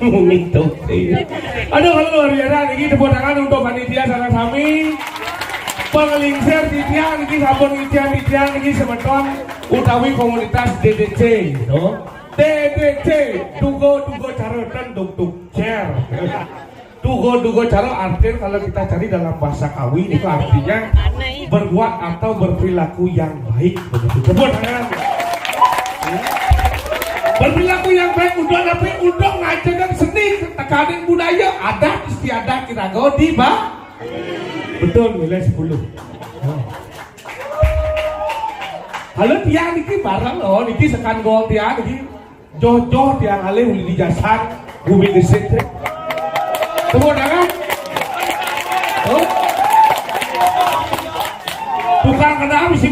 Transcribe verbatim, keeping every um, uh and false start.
Gitu. Aduh, kalau luar biasa niki, tepuk tangan untuk panitia sareng sami. Panglingsir titiang niki sampun titiang-titiang niki semeton utawi komunitas D D C gitu. D D C, dugo-dugo cara ten duk-duk cer. Dugo-dugo cara artinya kalau kita cari dalam bahasa Kawi itu artinya berbuat atau berperilaku yang baik begitu. Tepuk tangan. Berperilaku yang baik udah tapi udah ngajakan seni, tekaning budaya, adat istiadat kirago di ba. Betul, nilai sepuluh. Nah. Halo tiang niki bareng loh, niki sekan gol tiang niki. Joh-joh tiang alih uli di jasad, bumi gesit. Tepuk tangan. Oh. Tukang kenal mesti